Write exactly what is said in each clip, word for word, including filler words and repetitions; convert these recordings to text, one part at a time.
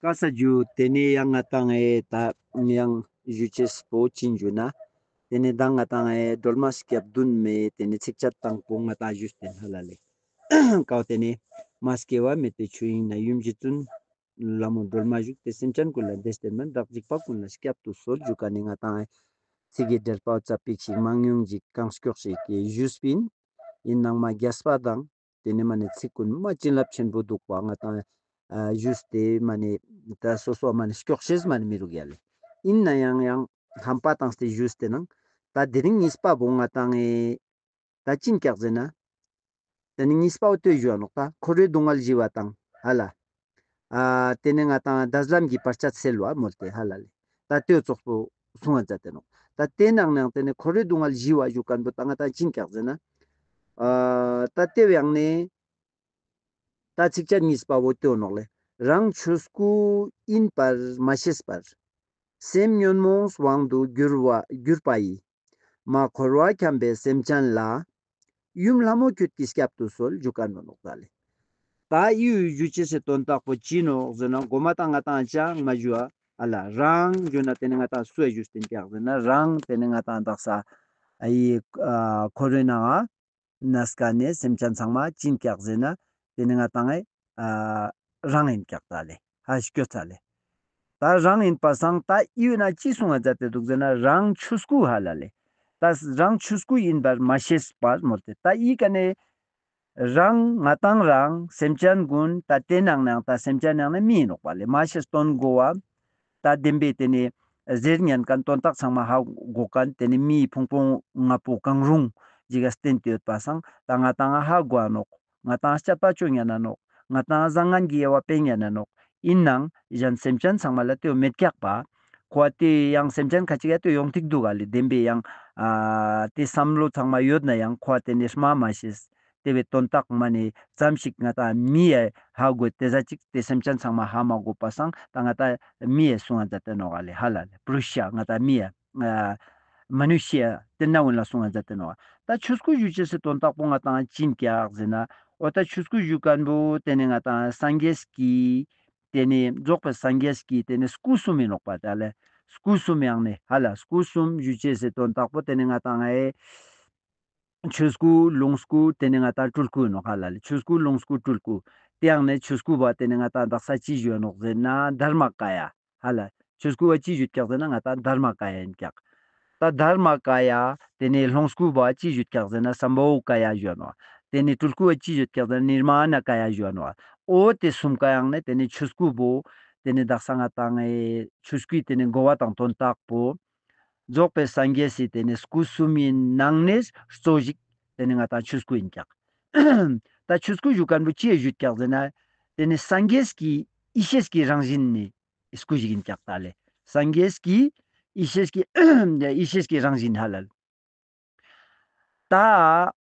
ཀ་ས་ཇུ། ཏེ་ནེ་ཡང་ང་ཏང་ཨེ་ད་ཡང་ཞུ་ཅེས་པོ་ཅི་ཨིན་ཞུ་ན། ཏེ་ནེ་ད་ང་ཏང་ཨེ་སྒྲོལ་མ་སྐྱབས་བདུན་མའི་ཏེ་ནེ་ཚིགས་བཅད་དང་པོ་ང་ཏང་ཞུས་ཏེ་ཧ་ལ་ལེ། ཀའོ་ཏེ་ནེ་མ་སྐྱེ་བ་མེད་པའི་ཆོས་དབྱིངས་ན། ཡུམ་རྗེ་བཙུན་ལྷ་མོ་སྒྲོལ་མ་བཞུགས་ཏེ། སེམས་ཅན་ཀུན་ལ་བདེ་སྟེར་མ། བདག་འཇིགས་པ་ཀུན་ལ་བསྐྱབ་ཏུ་གསོལ། ཞུ་ཁན་ནི་ང་ཏང་ཨེ་ཚིག་གི་འགྲེལ་པ་ཙ་པིག་ཞིག་མང་ཉུང་ཞིག་གང་མགྱོགས་ཤིག་གི་ཞུས་པིན། ཨིན་ནང་མ་རྒྱས་པ་དང་ཏེ་ནེ་མ་ནེ་ཚིག་ཀུན་མ་བྱིན་རླབས་ཆེན་པོ་འདུག་པ་ང་ཏང་ཨ་ཞུས་ཏེ་མ་ནེ་ད་སོ་སོ་མ་ནེ་མགྱོགས་ཤེས་མ་ནེ་མི་རུག་ཡ་ལེ། ཨིན་ནའང་ཡང་ཧམ་པ་བཏང་སྟེ་ཞུས་ཏེ་ནང་ད་དེ་རིང་གཉིས་པ་བོ་ང་ཏང་ཨེ་ད་ཅི་ཨིན་ཀྱག་ཟེར་ན། ཏེ་ནེ་གཉིས་པ་བོ་ལྟོས་ཞུ་བ་ནོག་ད་འཁོར་བའི་སྡུག་བསྔལ་ཞི་བ་དང་ཧ་ལ། ཨ་ཏེ་ནེ་ང་ཏང་ད་ལམ་གྱི་བར་ཆད་སེལ་བ་མོལ་ཏེ་ཧ་ལ་ལེ། ད་ལྟོས་ཙོགས་པོ་གསུང་ང་མཛད་དེ་ནོག་ད་ཏེ་ནང་ནང་ཏེ་ནེ་འཁོར་བའི་སྡུག་བསྔལ་ཞི་བ་ཞུ་ཁན་བོ་ད་ང་ཏང་ཅི་ཨིན་ཀྱག་ཟེར་ན། ཨ་ད་ལྟོས་ཡང་ནེ་ད་ཚིགས་བཅད་གཉིས་པ་བོ་ལྟོས་ནོག་ལེ། རང་ཆོས་སྐུ་ཡིན་པར་མ་ཤེས་པར། སེམས་ཉོན་མོངས་དབང་དུ་གྱུར་བ་གྱུར་པ་ཡིས། མ་འཁོར་བ་འཁྱམས་པའི་སེམས་ཅན་ལ། ཡུམ་ལྷ་མོ་ཁྱོད་ཀྱིས་བསྐྱབ་ཏུ་གསོལ། ཞུ་ཁན་བོ་ནོག་ད་ལེ། ད་ཨི་བོ་ཞུ་ཅེས་སི་དོན་དག་པོ་ཅི་ནོག་ཟེར་ན་གོ་མ་ད་ང་ཏང་ཅང་མ་ཞུ་བ་ཨ་ལ་རང་ཞུ་ན་ཏེ་ནེ་ང་ཏང་སུ་ཡ་ཞུས་ཏེ་ཨིན་ཀྱག་ཟེར་ན་རང་ཏེ་ནེ་ང་ཏང་དག་ས་ཨི་ཨ་འཁོར་བའི་ནང་ང་ནས་ཀ་ནེ་སེམས་ཅན་ཚང་མ་ཅི་ཨིན་ཀྱག་ཟེར་ན་ཏེ་ནེ་ང་ཏང་ཨེ་ཨ་རང་ཨིན་ཀྱག་ད་ལེ། ཧ་སྐྱོ་ཚ་ལེ། ད་རང་ཨིན་པ་སང་ད་ཨི་བོ་ན་ཅི་གསུང་ང་མཛད་དེ་འདུག་ཟེར་ན་རང་ཆོས་སྐུ་ཧ་ལ་ལེ། ད་རང་ཆོས་སྐུ་ཡིན་པར་མ་ཤེས་པར་མོལ་ཏེ་ད་ཨི་ཀ་ནེ་རང་ང་ཏང་རང་སེམས་ཅན་ཀུན་ད་ཏེ་ནང་ནང་ད་སེམས་ཅན་ནང་ནེ་མི་ཨིན་ནོག་པ་ལེ། མ་ཤེས་དོན་གོ་བ། ད་བདེན་པའི་ཏེ་ནེ་ཟེར་ཉན་ཁན་དོན་དག་ཚང་མ་ཧ་གོ་ཁན་ཏེ་ནེ་མིའི་ཕུང་པོ་ལྔ་པོ་གང་རུང་ཞིག་ག་བརྟེན་ཏེ་ཡོད་པ་སང་ད་ང་ཏང་ཧ་གོ་ནོག་ང་ཏང་སྐྱོད་པ་ཅོ་ཉན་ན་ནོག་ང་ཏང་བཟང་ངན་གྱི་དབྱེ་བ་སྤེལ་ཉན་ན་ནོག་ཨིན་ནའང་གཞན་སེམས་ཅན་ཚང་མ་ལ་ལྟོས་མེད་ཀྱག་པ། ཁོ་ཏེ་ཡང་སེམས་ཅན་ཁ་ཅིག་ཡ་ལྟོས་ཡོང་ཐིག་འདུག་ག་ལེ། བདེན་པའི་ཡང་ཨ་ཏེ་བསམ་བློ་ཚང་མ་ཡོད་ན་ཡང་ཁོ་ཏེ་ནེ་སྨྲ་མ་ཤེས། ཏེ་བོའི་དོན་དག་མ་ནེ་ཙམ་ཞིག་ང་ཏང་མི་ཡ་ཧ་གོ་ཏེ་ཟ་ཅིག་ཏེ་སེམས་ཅན་ཚང་མ་ཧ་མ་གོ་པ་སང་ད་ང་ཏང་མི་ཡ་གསུང་ང་མཛད་དེ་ནོག་ག་ལེ། ཧ་ལ་ལེ་པུ་རུ་ཤ་ང་ཏང་མི་ཡ་ཨ་མ་ནུ་ཤ་ཏེ་ན་འོན་ལ་གསུང་ང་མཛད་དེ་ནོག་ད་ཆོས་སྐུ་ཞུ་ཅེས་སི་དོན་དག་པོ་ང་ཏང་ཅི་ཨིན་ཀྱག་ཟེར་ན་འོ་ད་ཆོས་སྐུ་ཞུ་ཁན་བོ་ཏེ་ནེ་ང་ཏང་སངས་རྒྱས་ཀྱི་ཏེ་ནེ་རྫོགས་པའི་སངས་རྒྱས་ཀྱི་ཏེ་ནེ་སྐུ་གསུམ་ཨིན་ནོག་པ་ད་ལེ། སྐུ་གསུམ་ཡང་ནེ་ཧ་ལ་སྐུ་གསུམ་ཞུ་ཅེས་སི་དོན་དག་པོ་ཏེ་ནེ་ང་ཏང་ཨེ་ཆོས་སྐུ་ལོངས་སྐུ་ཏེ་ནེ་ང་ཏང་སྤྲུལ་སྐུ་ཨིན་ནོག་ཧ་ལ་ལེ། ཆོས་སྐུ་ལོངས་སྐུ་སྤྲུལ་སྐུ། ཏེ་ཡང་ནེ་ཆོས་སྐུ་བོ་ཏེ་ནེ་ང་ཏང་དག་ས་ཅི་ཞུ་ནོག་ཟེར་ན་དྷརྨ་ཀ་ཡ། ཧ་ལ་ཆོས་སྐུ་བོ་ཅི་ཞུ་ཀྱག་ཟེར་ན་ང་ཏང་དྷརྨ་ཀ་ཡ་ཨིན་ཀྱག་ད་དྷརྨ་ཀ་ཡ་ཏེ་ནེ་ལོངས་སྐུ་བོ་ཅི་ཞུ་ཀྱག་ཟེར་ན་སམ་བྷོ་ཀ་ཡ་ཞུ་ནོག་ཏེ་ནེ་སྤྲུལ་སྐུ་བོ་ཅི་ཞུ་ཀྱག་ཟེར་ན་ནིར་མཱ་ན་ཀ་ཡ་ཞུ་ནོག་འོ་ཏེ་གསུམ་ཀ་ཡང་ནེ་ཏེ་ནེ་ཆོས་སྐུ་བོ་ཏེ་ནེ་དག་ས་ང་ཏང་ཨེ་ཆོས་སྐུའི་ཏེ་ནེ་གོ་བ་དང་དོན་དག་པོ། རྫོགས་པའི་སངས་རྒྱས་སི་ཏེ་ནེ་སྐུ་གསུམ་ཨིན་ནང་ནེ་གཙོ་ཞིག་ཏེ་ནེ་ང་ཏང་ཆོས་སྐུ་ཨིན་ཀྱག་ད་ཆོས་སྐུ་ཞུ་ཁན་བོ་ཅི་ཡ་ཞུ་ཀྱག་ཟེར་ན་ཏེ་ནེ་སངས་རྒྱས་ཀྱི་ཡེ་ཤེས་ཀྱི་རང་བཞིན་ནི་སྐུ་ཞིག་ཨིན་ཀྱག་ད་ལེ། སངས་རྒྱས་ཀྱི་ཡེ་ཤེས་ཀྱི་ཡེ་ཤེས་ཀྱི་རང་བཞིན་ཧ་ལ་ལེ། ད་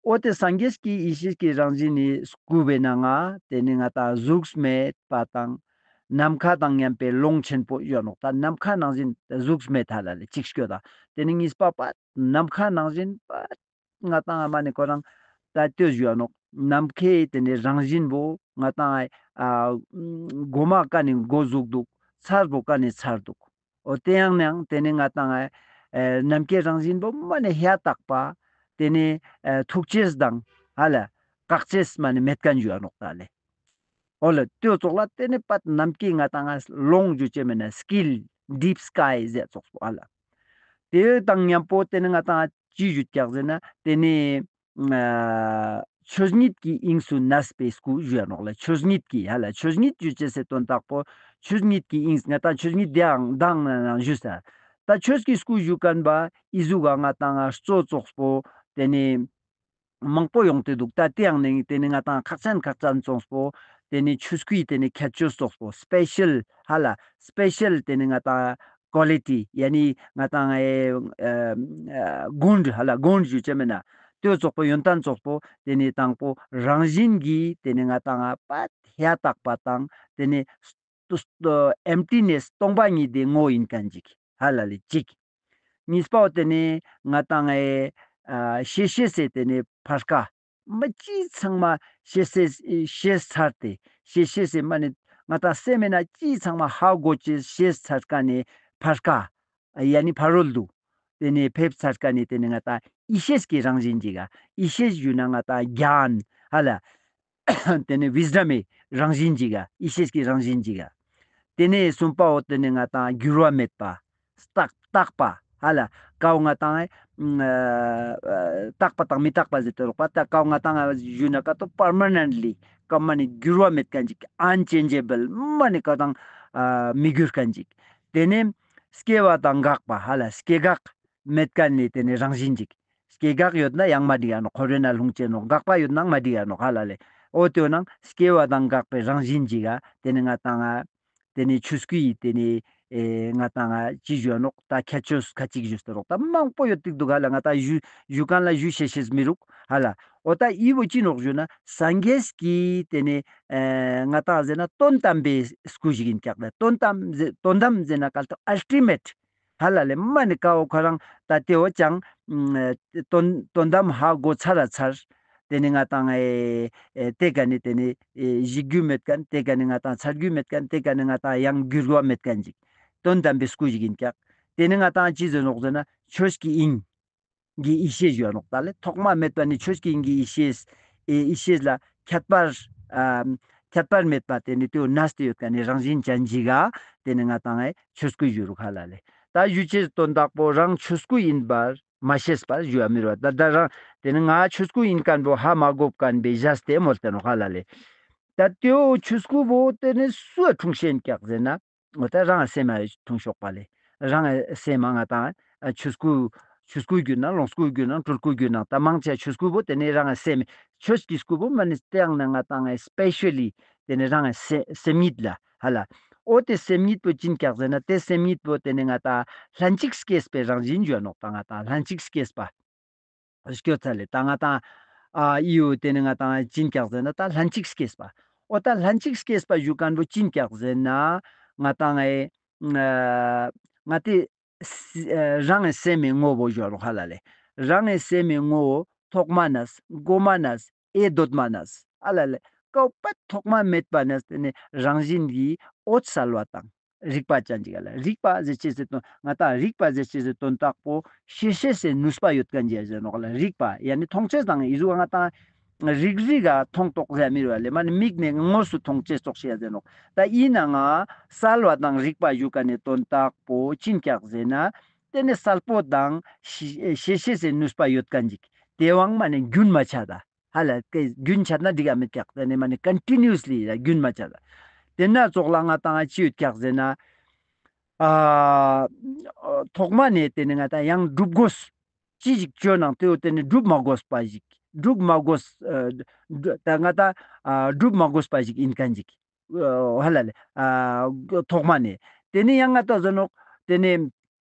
འོ་ཏེ་སངས་རྒྱས་ཀྱི་ཡེ་ཤེས་ཀྱི་རང་བཞིན་ནི་སྐུ་བོའི་ནང་ང་ཏེ་ནེ་ང་ཏང་གཟུགས་མེད་པ་དང་ནམ་མཁའ་དང་མཉམ་པའི་ཀློང་ཆེན་པོ་ཡོད་ནོག་ད་ནམ་མཁའ་ནང་བཞིན་གཟུགས་མེད་ཧ་ལ་ལེ་ཅིག་སྐྱོད་ད། ཏེ་ནེ་གཉིས་པ་པ་ནམ་མཁའ་ནང་བཞིན་པ་ང་ཏང་ཨ་མ་ནེ་ཁོ་རང་ད་ལྟོས་ཞུ་ནོག་ནམ་མཁའི་ཏེ་ནེ་རང་བཞིན་བོ་ང་ཏང་ཨ་གོ་མ་ཀ་ནེ་གོ་ཟུག་འདུག་ཚར་བོ་ཀ་ནེ་ཚར་འདུག་འོ་ཏེ་ཡང་ནང་ཏེ་ནེ་ང་ཏང་ཨེ་ནམ་མཁའི་རང་བཞིན་བོ་མ་ནེ་ཧ་ཏག་པ་ཏེ་ནེ་ཨེ་ཐུག་ཅེས་དང་ཧ་ལ་བཀག་ཅེས་མ་ནེ་མེད་ཁན་ཞུ་ནོག་ད་ལེ། འོ་ལ་ཏེ་ཙོགས་ལ་ཏེ་ནེ་པ་ནམ་མཁའི་ང་ཏང་ཨ་ཀློང་ཞུ་ཅེས་མེད་ན་སྐིལ་ཌིབ་སྐའི་ཟེར་ཙོགས་པོ་ཧ་ལ། ཏེ་དང་མཉམ་པོ་ཏེ་ནེ་ང་ཏང་ཅི་ཞུ་ཀྱག་ཟེར་ན་ཏེ་ནེ་ཨ་ཆོས་ཉིད་ཀྱི་དབྱིངས་སུ་གནས་པའི་སྐུ་ཞུ་ཡ་ནོག་ལེ། ཆོས་ཉིད་ཀྱི་ཧ་ལ་ཆོས་ཉིད་ཞུ་ཅེས་སི་དོན་དག་པོ་ཆོས་ཉིད་ཀྱི་དབྱིངས་ང་ཏང་ཆོས་ཉིད་དེའང་དང་ནང་ཞུ་ས། ད་ཆོས་ཀྱི་སྐུ་ཞུ་ཁན་བོ་ཨི་ཟུག་ག་ང་ཏང་ང་གཙོ་ཙོགས་པོ་ཏེ་ནེ་མང་པོ་ཡོང་སྟེ་འདུག་ད་ཏེ་ཡང་ནེ་ཏེ་ནེ་ང་ཏང་ཁག་ཅན་ཁག་ཅན་ཙོགས་པོ་ཏེ་ནེ་ཆོས་སྐུའི་ཏེ་ནེ་ཁྱད་ཆོས་ཙོགས་པོ་སྤེ་ཤལ་ཧ་ལ་སྤེ་ཤལ་ཏེ་ནེ་ང་ཏང་ཀོ་ལི་ཊི་ཡ་ནི་ང་ཏང་ཨེ་ཨ་གུན་ཧ་ལ་གུན་ཞུ་ཅེས་མེད་ན་ཏེ་ཙོགས་པོ་ཡོན་ཏན་ཙོགས་པོ་ཏེ་ནེ་དང་པོ་རང་བཞིན་གྱི་ཏེ་ནེ་ང་ཏང་ཨ་པ་ཧ་ཏག་པ་དང་ཏེ་ནེ་ཨེམ་ཊི་ནེས་སྟོང་པ་ཉིད་དེ་ངོ་ཡིན་ཁན་ཅིག་ཧ་ལ་ལེ་ཅིག་གཉིས་པ་བོ་ཏེ་ནེ་ང་ཏང་ཨེ་ཨ་ཤེས་ཤེས་སི་ཏེ་ནེ་ཕར་ཀ་མ་ཅི་ཚང་མ་ཤེས་ཤེས་ཤེས་ཚར་ཏེ་ཤེས་ཤེས་སི་མ་ནེ་ ང་ཏང་སེམས་མེད་ན་ཅི་ཚང་མ་ཧ་གོ་ཅེས་ཤེས་ཚར་ཀ་ནེ་ཕར་ཀ་ཡ་ནི་ཕ་རོལ་ཏུ་ཏེ་ནེ་ཕེབས་ཚར་ཀ་ནེ་ཏེ་ནེ་ང་ཏང་ཡེ་ཤེས་ཀྱི་རང་བཞིན་ཅིག་ག་ཡེ་ཤེས་ཞུ་ན་ང་ཏང་གྱན་ཧ་ལ། ཏེ་ནེ་ཝིས་ཌམ་མི་རང་བཞིན་ཅིག་ག་ཡེ་ཤེས་ཀྱི་རང་བཞིན་ཅིག་ག་ཏེ་ནེ་གསུམ་པའོ་ཏེ་ནེ་ང་ཏང་འགྱུར་བ་མེད་པ། རྟག་རྟག་པ་ཧ་ལ། ཀའོ་ང་ཏང་ཨ་རྟག་པ་དང་མི་རྟག་པ་ཟེར་ཏེ་རོགས་པ། ད་ཀའོ་ང་ཏང་ཞུ་ན་ཀ་ཏོ་པར་མ་ནེན་ལི་ཀ་མ་ནེ་འགྱུར་བ་མེད་ཁན་ཅིག་ཨན་ཅེན་ཇེ་བལ་མ་ནེ་ཀ་ཏང་ཨ་མི་འགྱུར་ཁན་ཅིག་ཏེ་ནེ་སྐྱེ་བ་དང་འགག་པ་ཧ་ལ། སྐྱེ་འགག་མེད་ཁན་ནི་ཏེ་ནེ་རང་བཞིན་ཅིག་སྐྱེ་འགག་ཡོད་ན་ཡང་མ་འགྲིག་ག་ནོག་འཁོར་བའི་ནང་ལྷུང་ཅེས་ནོག་འགག་པ་ཡོད་ན་མ་འགྲིག་ག་ནོག་ཧ་ལ་ལེ། འོ་ཏེ་ནང་སྐྱེ་བ་དང་འགག་པའི་རང་བཞིན་ཅིག་ག་ཏེ་ནེ་ང་ཏང་ང་ཏེ་ནེ་ཆོས་སྐུའི་ཏེ་ནེ་ཨེ་ང་ཏང་ང་ཅི་ཞུ་ནོག་ད་ཁྱད་ཆོས་ཁ་ཅིག་ཞུས་ཏེ་རོགས། ད་མང་པོ་ཡོད་ཏིག་འདུག་ཧ་ལ། ང་ཏང་ཞུ་ཞུ་ཁན་ལ་ཞུ་ཤེས་ཤེས་མི་རུག་ཧ་ལ། འོ་ད་འི་བོ་ཅི་ནོག་ཞུ་ན་སངས་རྒྱས་ཀྱི་ཏེ་ནེ་ཨེ་ང་ཏང་ཟེར་ན་དོན་དམ་པའི་སྐུ་ཞིག་ཨིན་ཀྱག་ལེ། དོན་དམ་ཟེར་དོན་དམ་ཟེར་ན་ཀ་ཏོ་ཨལ་ཊི་མེཊ་ཧ་ལ་ལེ། མ་ནེ་ཀའོ་ཁོ་རང་ད་ཏེའོ་ཅང་ཨ་དོན་དོན་དམ་ཧ་གོ་ཚར་ར་ཚར། ཏེ་ནེ་ང་ཏང་ཨེ་ཨེ་ཏེ་ཀ་ནེ་ཏེ་ནེ་ཨེ་ཞིག་རྒྱུ་མེད་ཁན། ཏེ་ཀ་ནེ་ང་ཏང་ཚར་རྒྱུ་མེད་ཁན། ཏེ་ཀ་ནེ་ང་ཏང་ཡང་འགྱུར་བ་མེད་ཁན་ཅིག་དོན་དམ་པའི་སྐུ་ཞིག་ཨིན་ཀྱག་ཏེ་ནེ་ང་ཏང་ཅི་ཟེར་ནོག་ཟེར་ན་ཆོས་ཀྱི་དབྱིངས་ཀྱི་ཡེ་ཤེས་ཞུ་ནོག་ད་ལེ། ཐོག་མ་མེད་པ་ནེ་ཆོས་ཀྱི་དབྱིངས་ཀྱི་ཡེ་ཤེས་ཨེ་ཡེ་ཤེས་ལ་ཁྱད་པར་ཨ་ཁྱད་པར་མེད་པ་ཏེ་ནེ་ཏེའོ་གནས་ཏེ་ཡོད་ཁན་ནི་རང་བཞིན་ཅན་ཅིག་ག་ཏེ་ནེ་ང་ཏང་ཨེ་ཆོས་སྐུ་ཞུ་རུག་ཧ་ལ་ལེ། ད་ཞུ་ཅེས་དོན་དག་པོ་རང་ཆོས་སྐུ་ཨིན་པར་མ་ཤེས་པར་ཞུ་བ་མི་རུག་པ། ད་ད་རང་ཏེ་ནེ་ང་ཆོས་སྐུ་ཨིན་ཁན་བོ་ཧ་མ་གོ་ཁན་བོའི་ཞས་ཏེ་མོལ་ཏེ་ནོག་ཧ་ལ་ལེ། ད་ཏེའོ་ཆོས་སྐུ་བོ་ཏེ་ནེ་སུའ་འཁྲུངས་ཤེས་ཨིན་ཀྱག་ཟེར་ན། འོ་ད་རང་སེམས་མ་འཁྲུངས་ཤོག་པ་ལེ། རང་སེམས་མ་ང་ཏང་ཆོས་སྐུ་ཆོས་སྐུ་གྱུར་ན་ལོངས་སྐུ་གྱུར་ན་སྤྲུལ་སྐུ་གྱུར་ན་ད་མང་ཆེ་ཆོས་སྐུ་བོ་ཏེ་ནེ་རང་སེམས་ཆོས་ཀྱི་སྐུ་བོ་མ་ནེ་ཏེ་ཡང་ན་ང་ཏང་སྤེ་ཤལ་ལི་ཏེ་ནེ་རང་སེ་སེམས་ཉིད་ལ་ཧ་ལ། འོ་ཏེ་སེམས་ཉིད་པོ་ཅི་ཨིན་ཀྱག་ཟེར་ན་ཏེ་སེམས་ཉིད་པོ་ཏེ་ནེ་ང་ཏང་ལྷན་ཅིག་སྐྱེས་པའི་རང་བཞིན་ཞུ་ནོག་ད་ང་ཏང་ལྷན་ཅིག་སྐྱེས་པ། སྐྱོ་ཚ་ལེ། ད་ང་ཏང་ཨ་ཡིའུ་ཏེ་ནེ་ང་ཏང་ཅི་ཨིན་ཀྱག་ཟེར་ན་ད་ལྷན་ཅིག་སྐྱེས་པ། འོ་ད་ལྷན་ཅིག་སྐྱེས་པ་ཞུ་ཁན་བོ་ཅི་ཨིན་ཀྱག་ཟེར་ན་ང་ཏང་ཨེ་ང་ཏེ་རང་སེམས་མི་ངོ་བོ་ཞུ་རུག་ཧ་ལ་ལེ། རང་སེམས་མི་ངོ་བོ་ཐོག་མ་ནས་གོ་མ་ནས་ཨེ་དོད་མ་ནས་ཨ་ལ་ལེ། ཀའོ་པད་ཐོག་མ་མེད་པ་ནས་ཏེ་ནེ་རང་བཞིན་གྱི་འོད་གསལ་བ་དང་། རིག་པ་ཅན་ཅིག་ལ་རིག་པ་ཟེར་ཅེས་ཟེར་དོན་ང་ཏང་རིག་པ་ཟེར་ཅེས་ཟེར་དོན་དག་པོ་ཤེས་ཤེས་སི་ནུས་པ་ཡོད་ཁན་ཅིག་ཟེར་ནོག་ལ། རིག་པ་ཡ་ནི་མཐོང་ཅེས་དང་ཨི་ཟུག་ང་ཏང་རིག་རིག་ག་མཐོང་ཏོག་ཟེར་མི་རུག་ལེ། མ་ནི་མིག་ནེ་དངོས་སུ་མཐོང་ཅེས་ཙོགས་ཤིག་ཡ་ཟེར་ནོག་ད་ཨིན་ནའང་གསལ་བ་དང་རིག་པ་ཞུ་ཁན་ནི་དོན་དག་པོ་ཅི་ཨིན་ཀྱག་ཟེར་ན་ཏེ་ནེ་གསལ་པོ་དང་ཤེས་ཤེས་སི་ནུས་པ་ཡོད་ཁན་ཅིག་ཏེ་བོའང་མ་ནི་རྒྱུན་མ་ཆད་ད། ཧ་ལ་ཀེ་རྒྱུན་ཆད་ན་འགྲིག་ག་མེད་ཀྱག་ཏེ་ནེ་མ་ནེ་ཀོན་ཊི་ནིའུ་སི་ལི་རྒྱུན་མ་ཆད་ད། ཏེ་ན་ཙོགས་ལ་ང་ཏང་ཅི་ཡོད་ཀྱག་ཟེར་ན། ཨ་ཐོག་མ་ནེ་ཏེ་ནེ་ང་ཏང་ཡང་སྒྲུབ་དགོས། ཅི་ཞིག་ཅོ་ནང་ཏེའོ་ཏེ་ནེ་སྒྲུབ་མ་དགོས་པ་ཞིག་སྒྲུབ་མ་དགོས་ཨ་ད་ང་ཏང་ཨ་སྒྲུབ་མ་དགོས་པ་ཞིག་ཨིན་ཁན་ཅིག་ཨ་ཧ་ལ་ལེ། ཨ་ཐོག་མ་ནེ་ཏེ་ནེ་ཡང་ང་ཏང་ཟེར་ནོག་ཏེ་ནེ་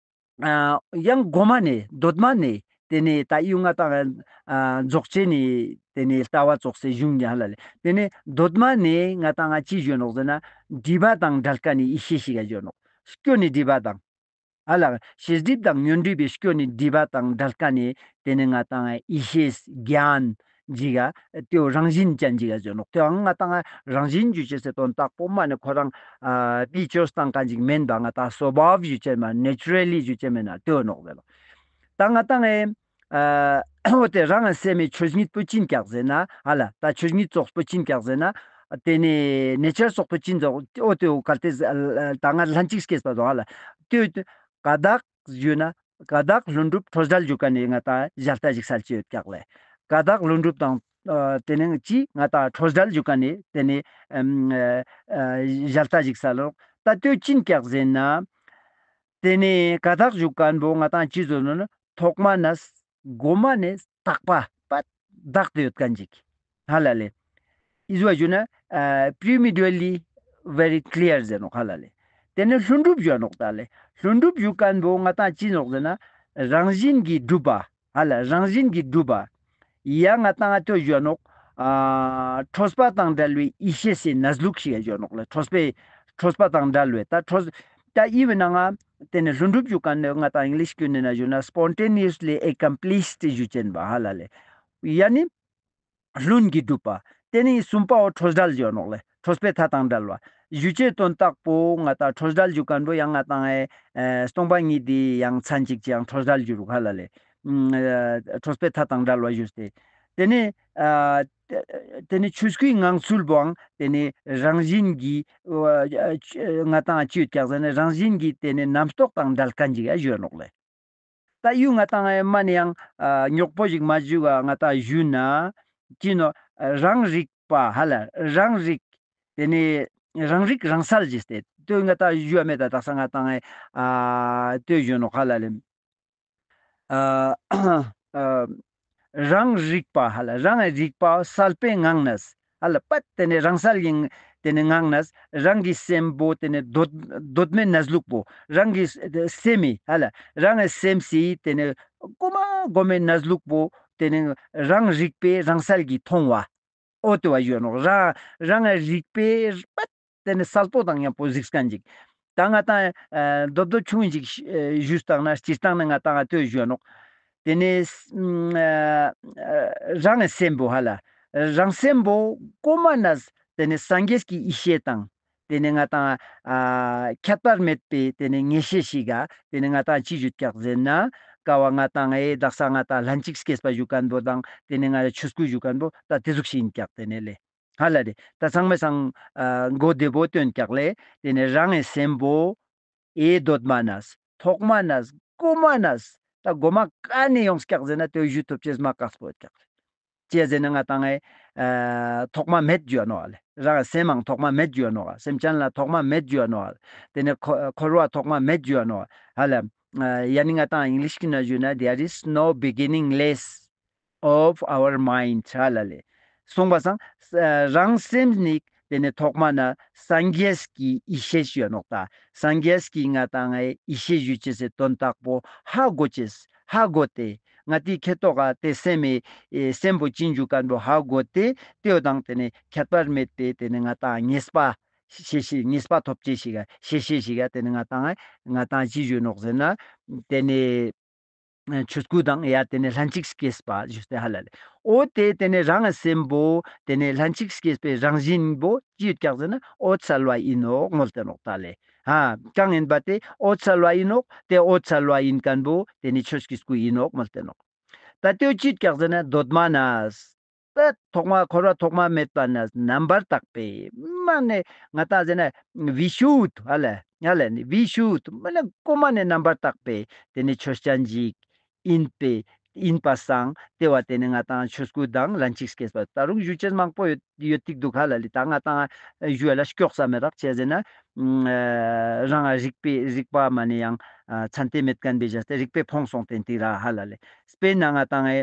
ཨ་ཡང་གོ་མ་ནེ་དོད་མ་ནེ་ཏེ་ནེ་ད་ཡུ་ང་ཏང་ཨ་རྫོགས་ཆེན་ནི་ཏེ་ནེ་ལྟ་བ་ཙོགས་སེ་ཞུང་ཉ་ཧ་ལ་ལེ། ཏེ་ནེ་དོད་མ་ནེ་ང་ཏང་ང་ཅི་ཞུ་ནོག་ཟེར་ན་སྒྲིབ་པ་དང་བྲལ་ཁན་ནི་ཡེ་ཤེས་ཤིག་ག་ཞུ་ནོག་སྐྱོན་ནི་སྒྲིབ་པ་དང་ཧ་ལ་ཤེས་སྒྲིབ་དང་ཉོན་སྒྲིབ་པའི་སྐྱོན་ནི་སྒྲིབ་པ་དང་བྲལ་ཁན་ནི་ཏེ་ནེ་ང་ཏང་ཡེ་ཤེས་གྱན་ཞིག་ག་ཏེའོ་རང་བཞིན་ཅན་ཅིག་ག་ཞུ་ནོག་ཏེའང་ང་ཏང་རང་བཞིན་ཞུ་ཅེས་སི་དོན་དག་པོ་མ་ནེ་ཁོ་རང་ཨ་མི་ཅོས་ཏང་ཁན་ཅིག་མེན་པ་ང་ཏང་སོ་བྷཱབ་ཞུ་ཅེས་མ་ནེ་ཅུ་རལ་ལི་ཞུ་ཅེས་མེན་ན་ཏེའོ་ནོག་ཟེར་ནོག་ད་ང་ཏང་ཨེ་ཨ་འོ་ཏེ་རང་སེམས་མི་ཆོས་ཉིད་པོ་ཅི་ཨིན་ཀྱག་ཟེར་ན་ཧ་ལ་ད་ཆོས་ཉིད་ཙོགས་པོ་ཅི་ཨིན་ཀྱག་ཟེར་ན་ཏེ་ནེ་ནེ་ཅར་ཙོགས་པོ་ཅི་ཨིན་ཙོགས་འོ་ཏེའོ་གལ་ཏེ་ད་ང་ལྷན་ཅིག་སྐྱེས་པ་ཙོགས་ཧ་ལ་ཏེའོ་ཀ་དག་ཞུ་ན་ཀ་དག་ལྷུན་གྲུབ་ཁྲོ་བྲལ་ཞུ་ཁན་ནི་ང་ཏང་ཞལ་ལྟ་ཞིག་སལ་ཅེས་ཡོད་ཀྱག་ལེ། ཀ་དག་ལྷུན་གྲུབ་དང་ཨ་ཏེ་ནེ་ཅི་ང་ཏང་ཁྲོ་བྲལ་ཞུ་ཁན་ནི་ཏེ་ནེ་ཨ་ཨ་ཞལ་ལྟ་ཞིག་སལ་ལོ། ད་ཏེའོ་ཅི་ཨིན་ཀྱག་ཟེར་ན་ཏེ་ནེ་ཀ་དག་ཞུ་ཁན་བོ་ང་ཏང་ཅི་ཟེར་ནོག་ན་ཐོག་མ་ནེ་གོ་མ་ནེ་དག་པ་པད་དག་སྟེ་ཡོད་ཁན་ཅིག་ཧ་ལ་ལེ། ཨི་ཟུག་ཞུ་ན་ཨ་preternaturally very clear ཟེར་ནོག་ཧ་ལ་ལེ། ཏེ་ནེ་ལྷུན་གྲུབ་ཞུ་ནོག་ད་ལེ། ལྷུན་གྲུབ་ཞུ་ཁན་བོ་ང་ཏང་ཅི་ནོག་ཟེར་ན་རང་བཞིན་གྱིས་གྲུབ་པ་ཧ་ལ་རང་བཞིན་གྱིས་གྲུབ་པ། ཡ་ང་ཏང་ང་ཏོ་ཞུ་ནོག་ཨ་ཁྲོས་པ་དང་བྲལ་བའི་ཡེ་ཤེས་སི་གནས་ལུགས་ཤིག་ཞུ་ནོག་ལེ། ཁྲོས་པའི་ཁྲོས་པ་དང་བྲལ་བའི་ད་ཁྲོས་ད་ཨི་བོའི་ནང་ང་ཏེ་ནེ་ལྷུན་གྲུབ་ཞུ་ཁན་ནི་ང་ཏང་ཨིང་ལིཤ་སྐྱོན་ནི་ན་ཞུ་ན་spontaneously accomplished ཞུ་ཅེན་པ་ཧ་ལ་ལེ། ཡ་ནི་ལྷུན་གྱིས་གྲུབ་པ། ཏེ་ནེ་གསུམ་པའོ་ཁྲོས་བྲལ་ཞུ་ནོག་ལེ། ཁྲོས་པའི་མཐའ་དང་བྲལ་བ། ཞུ་ཅེས་དོན་དག་པོ་ང་ཏང་འཕྲོས་བྲལ་ཞུ་ཁན་བོ་ཡང་ང་ཏང་ཨེ་སྟོང་པ་ཉིད་དེ་ཡང་མཚན་ཅིག་ཅིག་ཡང་འཕྲོས་བྲལ་ཞུ་རུག་ཧ་ལ་ལེ། ཨ་འཕྲོས་པའི་མཐའ་དང་བྲལ་བ་ཞུས་ཏེ། དེ་ནས་ཨ་དེ་ནས་ཆོས་སྐུའི་ངང་ཚུལ་བོའང་དེ་ནས་རང་བཞིན་གྱི་ཨ་ང་ཏང་ཅི་ཡོད་ཀྱག་ཟེར་ན་རང་བཞིན་གྱི་དེ་ནས་རྣམ་རྟོག་དང་བྲལ་ཁན་ཅིག་ཡ་ཞུ་ཡ་ནོག་ལེ། ད་ཡུ་ང་ཏང་ཨེ་མ་ནི་ཡང་ཨ་ཉོག་པོ་ཞིག་མ་ཞུ་ག་ང་ཏང་ཞུ་ན་ཅི་ནོ། རང་རིག་པ་ཧ་ལ་རང་རིག་དེ་ནས་རང་རིག་རང་གསལ་ཞེས་ཏེ་དེ་ང་ཏང་ཞུ་ཡ་མེད་ད་དག་ས་ང་ཏང་ཨེ་ཨ་དེ་ཞུ་ནོག་ཧ་ལ་ལེ། ཨ་ཨ་རང་རིག་པ་ཧ་ལ་རང་རིག་པ་གསལ་པའི་ངང་ནས་ཧ་ལ་པད་དེ་ནས་རང་གསལ་ཡིན་དེ་ནས་ངང་ནས་རང་གི་སེམས་པོ་དེ་ནས་གདོད་གདོད་མའི་གནས་ལུགས་པོ་རང་གི་སེམས་མི་ཧ་ལ་རང་གི་སེམས་སི་དེ་ནས་གོ་མ་གོ་མའི་གནས་ལུགས་པོ་དེ་ནས་རང་རིག་པའི་རང་གསལ་གྱི་མཐོང་བ། འོ་དེ་བ་ཞུ་ནོག་རང་རང་རིག་པའི་པད་དེ་ནས་གསལ་པོ་དང་ཡང་པོ་གཟིགས་ཁན་ཅིག་ད་ང་ཏང་ཨ་རྡོབ་རྡོབ་ཆུང་ངུ་ཅིག་ཞུས་བཏང་ན་སྤྱིར་བཏང་ནས་ང་ཏང་ང་ལྟོས་ཞུ་ནོག་དེ་ནས་ཨ་རང་གི་སེམས་པོ་ཧ་ལ་རང་སེམས་པོ་གོ་མ་ནས་དེ་ནས་སངས་རྒྱས་ཀྱི་ཡེ་ཤེས་དང་དེ་ནས་ང་ཏང་ཨ་ཁྱད་པར་མེད་པའི་དེ་ནས་ངེས་ཤེས་ཤིག་ག་དེ་ནས་ང་ཏང་ཅི་ཞུ་ཀྱག་ཟེར་ན། ཀ་བ་ང་ཏང་ཨེ་དག་ས་ང་ཏང་ལྷན་ཅིག་སྐྱེས་པ་ཞུ་ཁན་བོ་དང་དེ་ནས་ང་ཆོས་སྐུ་ཞུ་ཁན་བོ་ད་དེ་ཟུག་ཤིག་ཡིན་ཀྱག་དེ་ནས་ལེ། ཧ་ལ་རེ། ད་ཚང་མའི་སང་ཨ་གོ་བདེ་བོ་སྟོན་ཀྱག་ལེ། དེ་ནས་རང་གི་སེམས་པོ་ཨེ་གདོད་མ་ནས་ཐོག་མ་ནས་གོ་མ་ནས་ད་གོ་མ་ཀ་ནས་ཡོངས་ཀྱག་ཟེར་ན་དེ་ཞུ་ཐུབ་ཅེས་མ་དཀགས་པོ་ཡོད་ཀྱག་ལེ། ཅི་ཟེར་ན་ང་ཏང་ཨེ་ཨ་ཐོག་མ་མེད་ཞུ་ནོག་ལེ། རང་སེམས་མང་ཐོག་མ་མེད་ཞུ་ནོག་སེམས་ཅན་ལ་ཐོག་མ་མེད་ཞུ་ནོག་དེ་ནས་འཁོར་བ་ཐོག་མ་མེད་ཞུ་ནོག་ཧ་ལ། ཡ་ནི་ང་ཏང་ཨིང་ལིཤ་གི་ནང་ཞུ་ན་there is no beginningless of our mind ཧ་ལ་ལེ། གསུངས་པ་སང་རང་སེམས་ནི་དེ་ནས་ཐོག་མ་ན་སངས་རྒྱས་ཀྱི་ཡེ་ཤེས་ཞུ་ནོག་ད་སངས་རྒྱས་ཀྱི་ང་ཏང་ཨེ་ཡེ་ཤེས་ཞུ་ཅེས་སི་དོན་དག་པོ་ཧ་གོ་ཅེས་ཧ་གོ་སྟེ་ང་ཏི་ཁེ་ཏོག་ག་དེ་སེམས་ཨེ་སེམས་པོ་ཅི་ཞུ་ཁན་བོ་ཧ་གོ་སྟེ་དེའོ་དང་དེ་ནས་ཁྱད་པར་མེད་པའི་དེ་ནས་ང་ཏང་ངེས་པ་ཤེས་ཤེས་ངེས་པ་ཐོབ་ཅེས་ཤིག་ག་ཤེས་ཤེས་ཤིག་ག་དེ་ནས་ང་ཏང་ང་ཏང་ཅི་ཞུ་ནོག་ཟེར་ན་དེ་ནས་ཆོས་སྐུ་དང་ཡ་དེ་ནས་ལྷན་ཅིག་སྐྱེས་པ་ཞུས་ཏེ་ཧ་ལ་ལེ། འོ་དེ་དེ་ནས་རང་གི་སེམས་པོ་དེ་ནས་ལྷན་ཅིག་སྐྱེས་པའི་རང་བཞིན་པོ་ཅི་ཡོད་ཀྱག་ཟེར་ན་འོད་གསལ་བ་ཡིན་ནོག་མོལ་ཏེ་ནོག་ད་ལེ། ཧ་གང་ཡིན་པ་དེ་འོད་གསལ་བ་ཡིན་ནོག་དེ་འོད་གསལ་བ་ཡིན་ཁན་བོ་དེ་ནས་ཆོས་ཀྱི་སྐུ་ཡིན་ནོག་མོལ་ཏེ་ནོག་ད་དེའོ་ཅི་ཡོད་ཀྱག་ཟེར་ན་གདོད་མ་ནས། ད་ཐོག་མ་འཁོར་བ་ཐོག་མ་མེད་པ་ནས་རྣམ་པར་དག་པའི་མ་ནས་ང་ཏང་ཟེར་ན་བི་ཤུད་ཧ་ལ་ཧ་ལ་ནི་བི་ཤུད་མ་ནས་གོ་མ་ནས་རྣམ་པར་དག་པའི་དེ་ནས་ཆོས་ཅན་ཞིག་ཡིན་པའི་ཡིན་པ་སང་དེ་བ་དེ་ནས་ང་ཏང་ཆོས་སྐུ་དང་ལྷན་ཅིག་སྐྱེས་པ་ད་རུང་ཞུ་ཅེས་མང་པོ་ཡོད་ཡོད་ཏིག་འདུག་ཧ་ལ་ལེ། ད་ང་ཏང་ཞུ་ཡ་ལ་སྐྱོགས་ས་མེད་རག་ཅི་ཟེར་ན་རང་རིག་པའི་རིག་པ་མ་ནས་ཡང་ཚན་ཏེ་མེད་ཁན་བེ་བཞག་སྟེ་རིག་པའི་ཕོངས་སོང་སྟེ་ཏིག་ར་ཧ་ལ་ལེ། དཔེར་ན་ང་ཏང་ཨེ་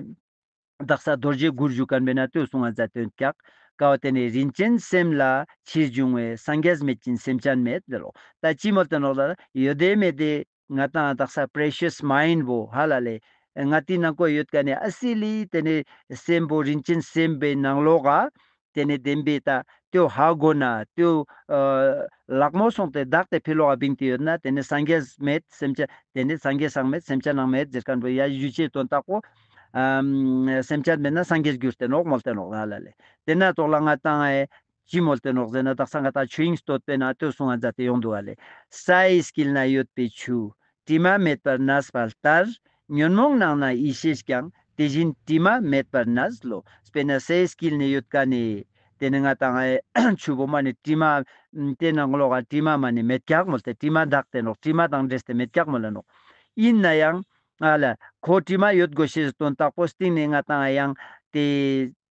དག་ས་རྡོ་རྗེ་གུར་ཞུ་ཁན་བེ་ན་ལྟོས་གསུང་ང་མཛད་དོན་ཀྱག་ཀ་བ་དེ་ནས་རིན་ཆེན་སེམས་ལ་ཕྱིར་འབྱུང་བའི། སངས་རྒྱས་མེད་ཅིང་སེམས་ཅན་མེད་ཟེར་རོ། ད་ཅི་མོལ་ཏེ་ནོག་ལ་ཡོད་དེ་མེད་དེ་ང་ཏང་དག་ས་པྲེ་ཤི་ཡས་མའིན་བོ་ཧ་ལ་ལེ། ང་ཏི་ནང་ཀོ་ཡོད་ཀ་ནས་ཨ་སི་ལི་དེ་ནས་སེམས་པོ་རིན་ཆེན་སེམས་པའི་ནང་ལོགས་ག་དེ་ནས་བདེན་པའི་ད་ལྟོས་ཧ་གོ་ན་ལྟོས་ལག་མོ་སོང་སྟེ་བདག་དེ་ཕི་ལོག་ག་བིང་སྟེ་ཡོད་ན་དེ་ནས་སངས་རྒྱས་མེད་སེམས་ཅན་དེ་ནས་སངས་རྒྱས་སང་མེད་སེམས་ཅན་ནང་མེད་ཟེར་ཁན་བོ་ཡ་ཞུ་ཅེས་དོན་དག་པོ། ཨམ་སེམས་ཅན་མེད་ན་སངས་རྒྱས་གྱུར་ཏེ་ནོག་མོལ་ཏེ་ནོག་ལ་ལ་ལེ། དེ་ན་ཐོག་ལ་ང་ཏང་ཨེ་ཅི་མོལ་ཏེ་ནོག་ཟེར་ན་དག་ས་ང་ཏང་ཆོས་དབྱིངས་བསྟོད་པའི་ནང་ལྟོས་གསུང་ང་མཛད་དེ་ཡོང་འདུག་ག་ལེ། སའི་དཀྱིལ་ན་ཡོད་པའི་ཆུ། དྲི་མ་མེད་པར་གནས་པ་ལྟར། ཉོན་མོངས་ནང་ན་ཡེ་ཤེས་ཀྱང་། དེ་བཞིན་དྲི་མ་མེད་པར་གནས་ལོ། དཔེར་ན་སའི་དཀྱིལ་ནས་ཡོད་ཀ་ནས་དེ་ནས་ང་ཏང་ཨེ་ཆུ་བོ་མ་ནས་དྲི་མ་དེ་ནང་ལོགས་ཀ་དྲི་མ་མ་ནས་མེད་ཀྱག་མོལ་ཏེ་དྲི་མ་དག་སྟེ་ནོག་དྲི་མ་དང་འདྲེས་ཏེ་མེད་ཀྱག་མོལ་ལ་ནོག་ཡིན་ན་ཡང་། ཨ་ལ། ཁོ་དྲི་མ་ཡོད་དགོས་ཤེས་དོན་དག་པོ་སྟེང་ནས་ང་ཏང་ཡང་དེ་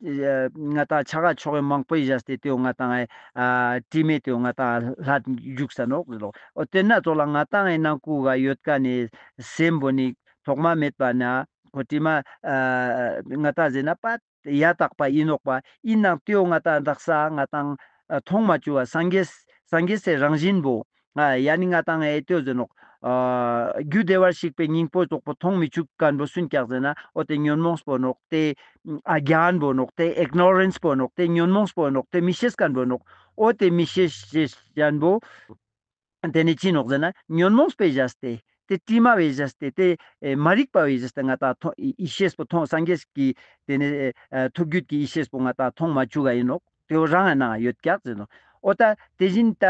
ང་ཏང་ཆ་ག་ཆོ་ག་མང་པོ་ཡི་བཞག་སྟེ་དེའོ་ང་ཏང་ཨ་དྲི་མེད་དེའོ་ང་ཏང་ལྷད་འཇུག་ས་ནོག་ཟེར་ལོ། འོ་དེ་ན་ཙོགས་ལ་ང་ཏང་ཨེ་ནང་ཁུག་ག་ཡོད་ཀ་ནས་སེམས་པོ་ནི་ཐོག་མ་མེད་པ་ན་ཁོ་དྲི་མ་ཨ་ང་ཏང་ཟེར་ན་པ་ཡ་དག་པ་ཡིན་ནོག་པ་ཡིན་ནང་དེའོ་ང་ཏང་དག་ས་ང་ཏང་ཨ་མཐོང་མ་བཅུག་པ་སངས་རྒྱས་སངས་རྒྱས་སི་རང་བཞིན་པོ། ཨ་ཡ་ནི་ང་ཏང་ཨེ་ལྟོས་ཟེར་ནོག་ཨ་རྒྱུ་བདེ་བར་གཤེགས་པའི་སྙིང་པོ་རྫོགས་པོ་མཐོང་མི་བཅུག་ཁན་བོ་སུན་ཀྱག་ཟེར་ན་འོ་དེ་ཉོན་མོངས་པོ་ནོག་དེ་ཨ་གྱན་བོ་ནོག་དེ་ཨིག་ནོ་རེནས་པོ་ནོག་དེ་ཉོན་མོངས་པོ་ནོག་དེ་མི་ཤེས་ཁན་བོ་ནོག་འོ་དེ་མི་ཤེས་ཤེས་ཁན་བོ་དེ་ནི་ཅི་ནོག་ཟེར་ན་ཉོན་མོངས་པའི་བཞག་སྟེ་དེ་དྲི་མ་བའི་བཞག་སྟེ་དེ་ཨེ་མ་རིག་པ་བའི་བཞག་སྟེ་ང་ཏང་མཐོང་ཡེ་ཤེས་པོ་མཐོང་སངས་རྒྱས་ཀྱི་དེ་ནི་ཨེ་ཐུགས་རྒྱུད་ཀྱི་ཡེ་ཤེས་པོ་ང་ཏང་མཐོང་མ་བཅུག་ག་ཡིན་ནོག་དེའོ་རང་ང་ནང་ཡོད་ཀྱག་ཟེར་ནོག་འོ་ད་དེ་བཞིན་ད་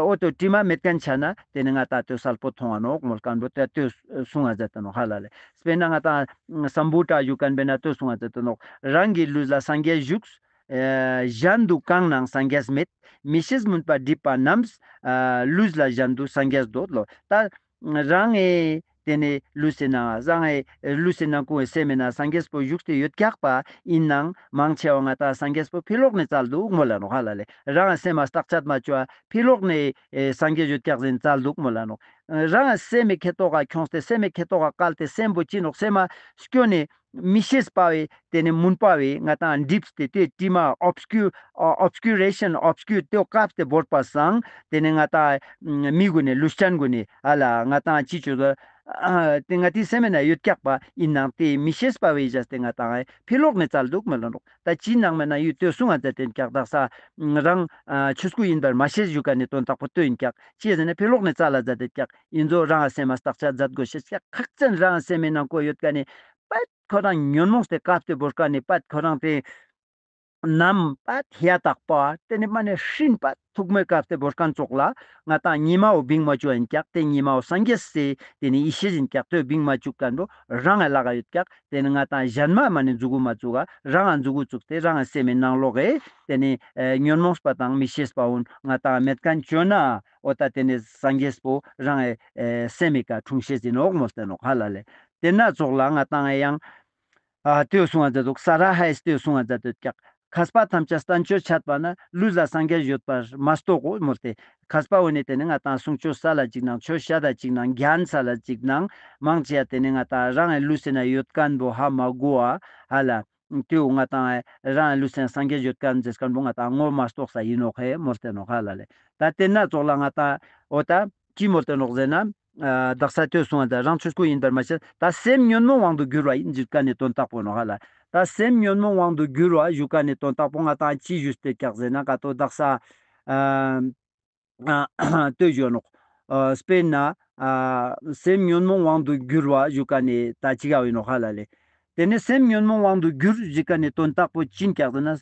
འོ་དོ་དྲི་མ་མེད་མཁན་ཆ་ན་དེ་ནི་ང་ཏང་དོ་སལ་པོ་མཐོང་ང་ནོག་མོལ་མཁན་པོ་ད་དོ་གསུང་ང་མཛད་དེ་ནོག་ཧ་ལ་ལེ། དཔེར་ན་ང་ཏང་སམ་བྷུ་ཊ་ཞུ་མཁན་པོ་ན་དོ་གསུང་ང་མཛད་དེ་ནོག། རང་གི་ལུས་ལ་སངས་རྒྱས་བཞུགས། ཨ་གཞན་དུ་གང་ནའང་སངས་རྒྱས་མེད། མི་ཤེས་མུན་པ་སྒྲིབ་པ་རྣམས། ཨ་ལུས་ལ་གཞན་དུ་སངས་རྒྱས་འདོད་ལོ། ད་རང་ངི་དེ་ནི་ལུས་སི་ནང་རང་ངི་ལུས་སི་ནང་ཁོང་ངི་སེམས་སི་ནང་སངས་རྒྱས་པོ་བཞུགས་ཏེ་ཡོད་ཀྱག་པ་ཨིན་ནའང་མང་ཆེ་བ་ང་ཏང་སངས་རྒྱས་པོ་ཕི་ལོགས་ནེ་བཙལ་འདུག་མོལ་ལ་ནོག་ཧ་ལ་ལེ། རང་ངི་སེམས་མ་བརྟག་དཔྱད་མ་ཅོས་པ་ཕི་ལོགས་ནེ་ཨེ་སངས་རྒྱས་ཡོད་ཀྱག་ཟེར་བཙལ་འདུག་མོལ་ལ་ནོག། རང་ངི་སེམས་སི་ཁེ་ཏོག་ག་ཁྱོངས་ཏེ་སེམས་སི་ཁེ་ཏོག་ག་བཀལ་ཏེ་སེམས་པོ་ཅི་ནོག་སེམས་མ་སྐྱོན་ནེ་མི་ཤེས་པ་བོའི་དེ་ནི་མུན་པ་བོའི་ང་ཏང་འགྲིབས་ཏེ་དེ་དྲི་མ་ཨོབ་སྐུ་ཨོབ་སྐུ་རེ་ཤན་ཨོབ་སྐུ་དེ་བོ་བཀབ་སྟེ་བོར་པ་སང་དེ་ནི་ང་ཏང་མི་གུན་ནི་ལུས་ཅན་གུན་ནི་ཧ་ལ་ང་ཏང་ཅི་ཅོ་ཟ་ཨ་དེ་ང་ཏི་སེམས་སི་ནང་ཡོད་ཀྱག་པ་ཨིན་ནའང་དེ་མི་ཤེས་པ་བོའི་བཞག་སྟེ་ང་ཏང་ཕི་ལོགས་ནེ་བཙལ་འདུག་མོལ་ལ་ནོག། ད་ཅི་ནང་མེད་ན་ཡུལ་དེ་གསུང་ང་མཛད་དེ་ཀྱག་དག་ས་རང་ཨ་ཆོས་སྐུ་ཡིན་པར་མ་ཤེས་ཞུ་མཁན་ནི་དོན་དག་པོ་དེ་ཨིན་ཀྱག། ཅི་ཟེར་ན་ཕི་ལོགས་ནེ་བཙལ་ལ་མཛད་དེ་ཀྱག། ཨིན་ཟོ་རང་ངི་སེམས་མ་བརྟག་དཔྱད་མཛད་དགོས་ཤེས་ཀྱག། ཁག་ཅན་རང་ངི་སེམས་སི་ནང་ཁོ་ཡོད་མཁན་ནི་པད་ཁོ་རང་ཉོན་མོངས་ཏེ་བཀབ་སྟེ་བོར་མཁན་ནི་པད་ཁོ་རང་དེ་ནམ་པད་ཧེ་ཡ་དག་པ་དེ་ནི་མ་ནེ་སྤྲིན་པད་ཐུག་མེ་བཀབ་སྟེ་བོར་མཁན་ཙོགས་ལ་ང་ཏང་ཉི་མ་བོ་བིང་མ་ཅུག་ཨིན་ཀྱག། དེ་ཉི་མ་བོ་སངས་རྒྱས་སི་དེ་ནི་ཡེ་ཤེས་ཨིན་ཀྱག། དེ་བིང་མ་ཅུག་མཁན་བོ་རང་ངི་ལག་ག་ཡོད་ཀྱག། དེ་ནི་ང་ཏང་གཞན་མ་མ་ནེ་མཛུ་གུ་མ་བཙུགས་ག་རང་ངི་མཛུ་གུ་བཙུགས་ཏེ་རང་ངི་སེམས་སི་ནང་ལོགས་སི་དེ་ནི་ཨེ་ཉོན་མོངས་པ་དང་མི་ཤེས་པ་གུན་ང་ཏང་མེད་མཁན་ཅོས་ན་འོ་ད་དེ་ནི་སངས་རྒྱས་པོ་རང་ངི་ཨེ་སེམས་སི་ཀ་འཁྲུངས་ཤེས་ཨིན་ནོག་མོལ་ཏེ་ནོག་ཧ་ལ་ལེ། དེ་ན་ཙོགས་ལ་ང་ཏང་ཡང་ཨ་དེ་གསུང་ང་མཛད་འདུག། ས་ར་ཧའི་དེ་གསུང་ང་མཛད་འདུག་ཀྱག། མཁས་པ་ཐམས་ཅད་བསྟན་བཅོས་འཆད་པ་ན། ལུས་ལ་སངས་རྒྱས་ཡོད་པར་མ་རྟོགས་གོ་མོལ་ཏེ། མཁས་པ་བོ་ནི་དེ་ནི་ང་ཏང་གསུང་ཆོས་སལ་ལ་ཅིག་ནང་ཆོས་བཤད་ལ་ཅིག་ནང་རྒྱན་སལ་ལ་ཅིག་ནང་མང་ཆེ་བ་དེ་ནི་ང་ཏང་རང་ངི་ལུས་སི་ནང་ཡོད་མཁན་བོ་ཧ་མ་གོ་བ་ཧ་ལ། དེ་བོ་ང་ཏང་རང་ངི་ལུས་སི་ནང་སངས་རྒྱས་ཡོད་མཁན་ཟེར་མཁན་བོ་ང་ཏང་ངོ་མ་རྟོགས་ས་ཨིན་ནོག་ཧེ་མོལ་ཏེ་ནོག་ཧ་ལ་ལེ། ད་དེ་ན་ཙོགས་ལ་ང་ཏང་འོ་ད་ཅི་མོལ་ཏེ་ནོག་ཟེར་ན། ཨ་དག་ས་དེ་གསུང་བ་ད་རང་ཆོས་སྐུ་ཡིན་པར་མ་ཤེས། ད་སེམས་ཉོན་མོངས་དབང་དུ་གྱུར་བ་ཡིན་ཟེར་མཁན་ནི་དོན་དག་པོ་ནོག་ཧ་ལ། ད་སེམས་ཉོན་མོངས་དབང་དུ་གྱུར་བ་ཞུ་མཁན་ནི་དོན་དག་པོ་ང་ཏང་ཅི་ཞུས་ཏེ་ཀྱག་ཟེར་ན་ཀ་ཏོ་དག་ས་ཨ་ཨ་ལྟོས་ཞུ་ནོག། ཨ་དཔེར་ན་ཨ་སེམས་ཉོན་མོངས་དབང་དུ་གྱུར་བ་ཞུ་མཁན་ནི་ད་ཅི་ག་བོ་ཨིན་ནོག་ཧ་ལ་ལེ། དེ་ནི་སེམས་ཉོན་མོངས་དབང་དུ་གྱུར་ཞུ་མཁན་ནི་དོན་དག་པོ་ཅི་ཨིན་ཀྱག་ཟེར་ན།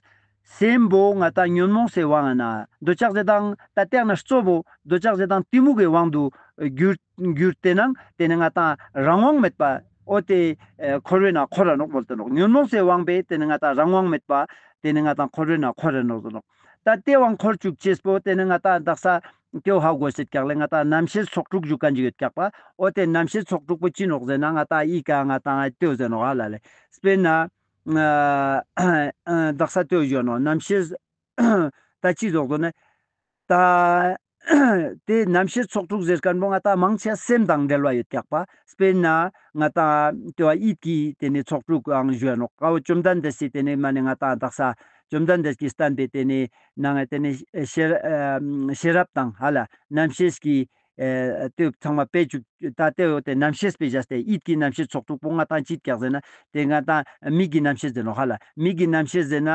སེམས་པོ་ང་ཏང་ཉོན་མོངས་སི་དབང་ན་འདོད་ཆགས་ཞེ་སྡང་ད་ལྟས་ན་གཙོ་བོ་འདོད་ཆགས་ཞེ་སྡང་གཏི་མུག་གི་དབང་དུ་གྱུར་གྱུར་ཏེ་ནང་དེ་ནི་ང་ཏང་རང་དབང་མེད་པ་འོ་དེ་ཨ་འཁོར་བའི་ནང་འཁོར་ར་ནོག་མོལ་ཏེ་ནོག། ཉོན་མོངས་སི་དབང་པོས་དེ་ནི་ང་ཏང་རང་དབང་མེད་པ་དེ་ནི་ང་ཏང་འཁོར་བའི་ནང་འཁོར་ར་ནོག་ཟེར་ནོག། ད་དེ་དབང་འཁོར་བཅུག་ཅེས་པོ་དེ་ནི་ང་ཏང་དག་ས་དེ་བོ་ཧ་གོ་ཤེས་ཀྱག་ལེ། ང་ཏང་རྣམ་ཤེས་ཚོགས་དྲུག་ཞུ་མཁན་ཅིག་ཡོད་ཀྱག་པ། འོ་དེ་རྣམ་ཤེས་ཚོགས་དྲུག་པོ་ཅི་ནོག་ཟེར་ན་ང་ཏང་ཨི་ཀ་ང་ཏང་དེ་བོ་ཟེར་ནོག་ཧ་ལ་ལེ། དཔེར་ན་ཨ་དག་ས་དེ་བོ་ཞུ་ནོག། རྣམ་ཤེས་ད་ཅི་ཟོག་ཟོ་ནི་ད་དེ་རྣམ་ཤེས་ཚོགས་དྲུག་ཟེར་མཁན་པོ་ང་ཏང་མང་ཆེ་སེམས་དང་འབྲེལ་བ་ཡོད་ཀྱག་པ། དཔེར་ན་ང་ཏང་དེ་བོ་ཡིད་ཀྱི་དེ་ནི་ཚོགས་དྲུག་ཨང་ཞུ་ནོག། ཀ་བོ་བཅོམ་ལྡན་འདས་སི་དེ་ནི་མ་ནི་ང་ཏང་དག་ས་བཅོམ་ལྡན་འདས་ཀྱིས་བསྟན་པའི་དེ་ནི་ནང་ང་དེ་ནི་ཤེས་ཨ་ཤེས་རབ་དང་ཧ་ལ་རྣམ་ཤེས་ཀྱི་ཨ་དེ་ཚང་མ་སྤེལ་བཅུག། ད་དེ་བོ་དེ་རྣམ་ཤེས་སྤེལ་བྱས་ཏེ་ཡིད་ཀྱི་རྣམ་ཤེས་ཚོགས་དྲུག་པོ་ང་ཏང་ཅི་ཡོད་ཀྱག་ཟེར་ན་དེ་ང་ཏང་མིག་གི་རྣམ་ཤེས་ཟེར་ནོག་ཧ་ལ། མིག་གི་རྣམ་ཤེས་ཟེར་ན་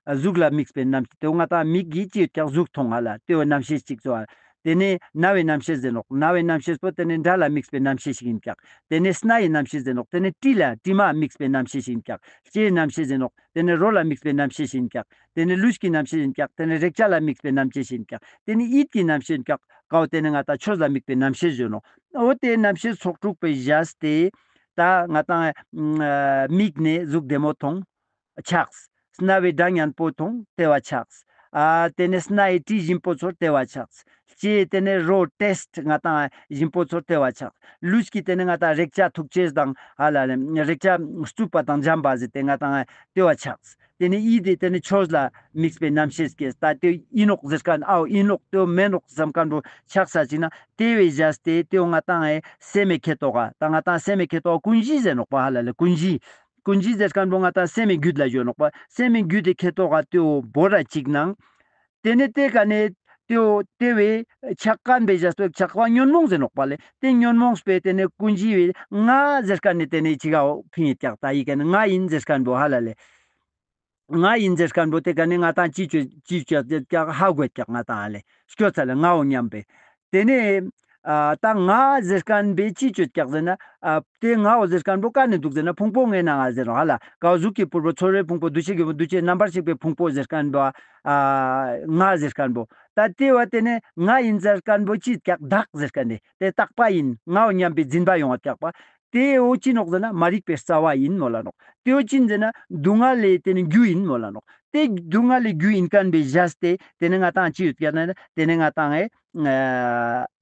གཟུགས་ལ་དམིགས་པའི་རྣམ་ཤེས་དེ་བོ་ང་ཏང་མིག་གིས་ཅི་ཡོད་ཀྱག་གཟུགས་མཐོང་ཧ་ལ། དེ་བོ་རྣམ་ཤེས་གཅིག་ཙོགས། དེ་ནི་རྣ་བའི་རྣམ་ཤེས་ཟེར་ནོག། རྣ་བའི་རྣམ་ཤེས་པོ་དེ་ནི་སྒྲ་ལ་དམིགས་པའི་རྣམ་ཤེས་ཤིག་ཡིན་ཀྱག། དེ་ནི་སྣའི་རྣམ་ཤེས་ཟེར་ནོག། དེ་ནི་དྲི་ལ་དྲི་མ་དམིགས་པའི་རྣམ་ཤེས་ཤིག་ཡིན་ཀྱག། ལྕེའི་རྣམ་ཤེས་ཟེར་ནོག། དེ་ནི་རོ་ལ་དམིགས་པའི་རྣམ་ཤེས་ཤིག་ཡིན་ཀྱག། དེ་ནི་ལུས་ཀྱི་རྣམ་ཤེས་ཡིན་ཀྱག། དེ་ནི་རེག་བྱ་ལ་དམིགས་པའི་རྣམ་ཤེས་ཤིག་ཡིན་ཀྱག། དེ་ནི་ཡིད་ཀྱི་རྣམ་ཤེས་ཡིན་ཀྱག། ཀ་བོ་དེ་ནི་ང་ཏང་ཆོས་ལ་དམིགས་པའི་རྣམ་ཤེས་ཟེར་ནོག། འོ་དེ་རྣམ་ཤེས་ཚོགས་དྲུག་པོས་བཞག་སྟེ་ད་ང་ཏང་ཨ་མིག་ནི་གཟུགས་བདེ་མོ་མཐོང་ཆགས། རྣ་བའི་སྒྲ་སྙན་པོ་མཐོང་དེ་བོ་ཆགས། ཨ་དེ་ནི་སྣའི་དྲི་ཞིམ་པོ་ཚོར་དེ་བོ་ཆགས། ལྕེའི་དེ་ནི་རོ་ཊེསྚ་ང་ཏང་ཞིམ་པོ་ཚོར་དེ་བོ་ཆགས། ལུས་ཀྱི་དེ་ནི་ང་ཏང་རེག་བྱ་ཐུག་ཅེས་དང་ཧ་ལ་ལེ་རེག་བྱ་རྩུབ་པ་དང་འཇམ་པ་ཟེར་ཏེ་ང་ཏང་དེ་བོ་ཆགས། དེ་ནི་ཡིད་དེ་དེ་ནི་ཆོས་ལ་དམིགས་པའི་རྣམ་ཤེས་སྐྱེས། ད་དེ་ཨིན་ནོག་ཟེར་མཁན་ཨའོ་ཨིན་ནོག་དེ་མེན་ནོག་བསམ་མཁན་པོ་ཆགས་ས་ཅིག་ན་དེ་བོ་བཞག་སྟེ་དེ་བོ་ང་ཏང་ཨེ་སེམས་སི་ཁེ་ཏོག་ག་ད་ང་ཏང་སེམས་སི་ཁེ་ཏོག་ག་ཀུན་གཞི་ཟེར་ནོག་པ་ཧ་ལ་ལེ། ཀུན་གཞི་ཀུན་གཞི་ཟེར་མཁན་པོ་ང་ཏང་སེམས་སི་རྒྱུད་ལ་ཡོད་ནོག་པ། སེམས་སི་རྒྱུད་དེ་ཁེ་ཏོག་ག་དེ་བོ་བོར་ར་ཅིག་ནང་དེ་ནི་དེ་ཀ་ནི་དེ་བོ་དེ་བོའི་ཆགས་མཁན་པོའི་བཞག་སྟེ་ཆགས་པ་ཉོན་མོངས་ཟེར་ནོག་པ་ལེ། དེ་ཉོན་མོངས་པོའི་དེ་ནི་ཀུན་གཞི་བོའི་ང་ཟེར་མཁན་ནི་དེ་ནི་ཅི་ག་ཕིང་ཡིད་ཀྱག་ད་ཡི་ག་ནི་ང་ཡིན་ཟེར་མཁན་པོ་ཧ་ལ་ལེ། ང་ཡིན་ཟེར་མཁན་པོ་དེ་ཀ་ནི་ང་ཏང་ཅི་ཅོ་ཅི་ཅོ་ཀྱག་ཧ་གོ་ཀྱག་ང་ཏང་ཧ་ལེ་སྐྱོ་ཚ་ལེ་ངའོ་སྙམ་པའི། དེ་ནི་ ཨ་ད་ང་ཟེར་ཁན་བོ་ཅི་ཅོ་ཀྱག་ཟེར་ན། ཨ་དེ་ངའོ་ཟེར་ཁན་བོ་ཀ་ནེ་དུག་ཟེར་ན་ཕུང་པོ་ངའི་ནང་ང་ཟེར་རོ་ཧ་ལ། ཀ་གཟུགས་ཀྱི་ཕུང་པོ་ཚོར་བའི་ཕུང་པོ་འདུ་ཤེས་ཀྱི་ཕུང་པོ་འདུ་བྱེད་རྣམ་པར་ཤེས་པའི་ཕུང་པོ་ཟེར་ཁན་བོ་ཨ་ང་ཟེར་ཁན་བོ། ད་དེ་བོ་དེ་ནེ་ང་ཨིན་ཟེར་ཁན་བོ་ཅི་ཀྱག་བདག་ཟེར་ཁན་ནི་དེ་བཏགས་པ་ཨིན། ངའོ་སྙམ་པའི་འཛིན་པ་ཡོང་བ་ཀྱག་པ། དེ་བོ་ཅི་ནོག་ཟེར་ན་མ་རིག་པའི་རྩ་བ་ཨིན་མོལ་ལ་ནོག། དེ་བོ་ཅི་ཨིན་ཟེར་ན་སྡུག་བསྔལ་ལི་དེ་ནེ་རྒྱུ་ཨིན་མོལ་ལ་ནོག། དེ་སྡུག་བསྔལ་ལི་རྒྱུ་ཨིན་ཁན་བོའི་བཞག་སྟེ་དེ་ནེ་ང་ཏང་ཅི་ཡོད་ཀྱག་ན་དེ་ནེ་ང་ཏང་ཨེ་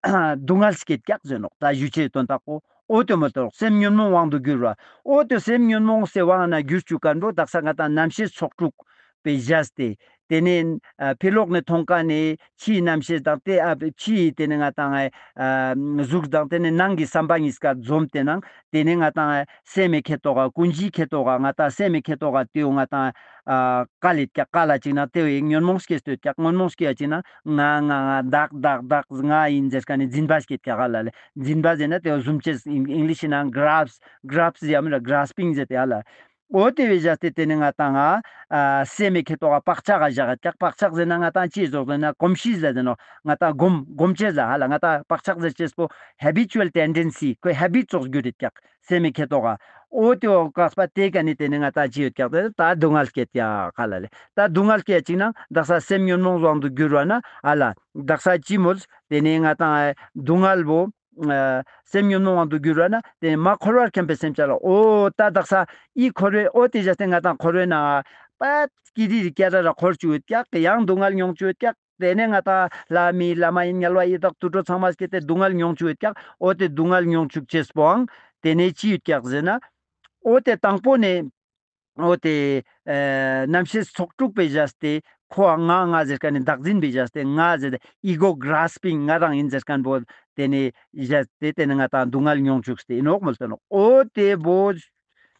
སྡུག་བསྔལ་སྐྱེད་ཀྱག་ཟེར་ནོག། ད་ཞུ་ཅེས་དོན་དག་པོ་འོ་དེ་མོལ་ཏེ་ནོག། སེམས་ཉོན་མོངས་དབང་དུ་གྱུར་བ། འོ་དེ་སེམས་ཉོན་མོངས་སི་དབང་ན་གྱུར་ཅུག་ཁན་བོ་དག་ས་ང་ཏང་རྣམ་ཤེས་ཚོགས་དྲུག་པོའི་བཞག་སྟེ་དེ་ནེ་ཨ་ཕི་ལོག་ནེ་མཐོང་ཁན་ནི་ཕྱིའི་རྣམ་ཤེས་དང་དེ་ཨ་ཕྱིའི་དེ་ནེ་ང་ཏང་ཨ་གཟུགས་དང་དེ་ནེ་ནང་གི་བསམ་པ་གཉིས་ཀ་འཛོམས་ཏེ་ནང་དེ་ནེ་ང་ཏང་ཨ་སེམས་མི་ཁེ་ཏོག་ག་ཀུན་གཞིའི་ཁེ་ཏོག་ག་ང་ཏང་སེམས་མི་ཁེ་ཏོག་ག་དེ་བོ་ང་ཏང་ཨ་བཀལ་ལེད་ཀྱག། བཀལ་ལ་ཅིག་ན་དེ་བོ་ཉོན་མོངས་སྐྱེས་ཏེ་ཡོད་ཀྱག། ཉོན་མོངས་སྐྱེ་ཡ་ཅིག་ན་ང་ང་ང་བདག་བདག་བདག་ང་ཨིན་ཟེར་ཁན་ནི་འཛིན་པ་སྐྱེད་ཀྱག་ཧ་ལ་ལེ། འཛིན་པ་ཟེར་ན་དེ་བོ་ཟུམ་ཅེས་ཨིང་ལིཤ་ནང་གྲབས་གྲབས་ཟེར་ཡ་མེད་ལ་གྲས་པིང་ཟེར་ཏེ་ཧ་ལ། འོ་དེ་བོའི་བཞག་སྟེ་དེ་ནེ་ང་ཏང་ང་ཨ་སེམས་མི་ཁེ་ཏོག་ག་བག་ཆགས་ག་བཞག་ཀྱག། བག་ཆགས་ཟེར་ན་ང་ཏང་ཅི་ཟེར་ཟེར་ན་གོམས་གཤིས་ཟེར་ནོག། ང་ཏང་གོམས་གོམས་ཅེས་ལ་ཧ་ལ་ང་ཏང་བག་ཆགས་ཟེར་ཅེས་པོ་ཧེ་བི་ཅུ་ཨལ་ཊེན་ཌེན་སི་ཁོའི་ཧེ་བིཊ་ཙོགས་གྱུར་ཡོད་ཀྱག། སེམས་མི་ཁེ་ཏོག་ག་འོ་དེ་བོ་བཀག་པ་དེ་ཀ་ནེ་དེ་ནེ་ང་ཏང་ཅི་ཡོད་ཀྱག་ཟེར་ན་ད་སྡུག་བསྔལ་སྐྱེད་ཀྱག་ཧ་ལ་ལེ། ད་སྡུག་བསྔལ་སྐྱེ་ཡ་ཅིག་ན་དག་ས་སེམས་ཉོན་མོངས་དབང་དུ་གྱུར་བ་ན་ཧ་ལ་དག་ས་ཅི་མོལ་དེ་ནེ་ང་ཏང་ཨེ་སྡུག་བསྔལ་བོ་ཨ་སེམས་ཉོན་མོངས་དབང་དུ་གྱུར་བ་ན་དེ་ནེ་མ་འཁོར་བར་འཁྱམས་པའི་སེམས་ཅན་ལ་འོ་ད་དག་ས་ཨི་འཁོར་བའི་འོ་དེ་བཞག་སྟེ་ང་ཏང་འཁོར་བའི་ནང་ང་པད་ཀི་རི་རི་ཀྱ་ར་ར་འཁོར་ཅུག་ཡོད་ཀྱག། ཡང་སྡུག་བསྔལ་མྱོང་ཅུག་ཡོད་ཀྱག། དེ་ནེ་ང་ཏང་ལྷ་མི་ལྷ་མ་ཡིན་དམྱལ་བ་ཡི་དྭགས་དུད་འགྲོ་ཚང་མ་སྐྱེས་ཏེ་སྡུག་བསྔལ་མྱོང་ཅུག་ཡོད་ཀྱག། འོ་དེ་སྡུག་བསྔལ་མྱོང་ཅུག་ཅེས་པོའང་དེ་ནེ་ཅི་ཡོད་ཀྱག་ཟེར་ན། འོ་དེ་དང་པོ་ནེ་འོ་དེ་ཨེ་རྣམ་ཤེས་ཚོགས་དྲུག་པོའི་བཞག་སྟེ་ཁོ་ང་ང་ཟེར་ཁན་ནི་བདག་འཛིན་པོའི་བཞག་སྟེ་ང་ཟེར་ཏེ་ཨི་གོ་གྲས་པིང་ང་རང་ཨིན་ཟེར་ཁན་བོ་དེ་ནེ་བཞག་སྟེ་དེ་ནེ་ང་ཏང་སྡུག་བསྔལ་མྱོང་ཅུག་སྟེ་ཨིན་ནོག་མོལ་ཏེ་ནོག། འོ་དེ་བོ་